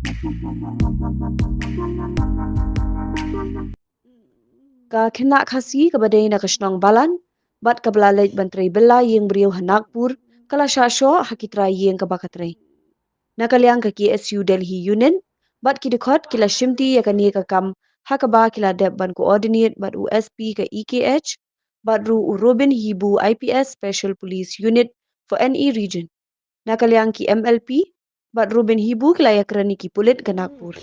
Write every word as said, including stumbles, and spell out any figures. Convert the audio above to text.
Ka khynnah Khasi kaba dei na ka shnong Balan bad kaba la leit ban trei bylla ïing briew ha Nagpur ka la shah shoh ha ki trai ïing kaba ka trei. Na ka liang ka K S U Delhi Unit bad ki dkhot ki la shimti ïa kane ka kam ha kaba ki la dep ban coordinate bad u S P ka E K H bad ruh u Robin Hibu, I P S Special Police Unit for N E Region. Na ka liang ki M L P bad Robin Hibu ki la ïakren ïa ki pulit ka Nagpur.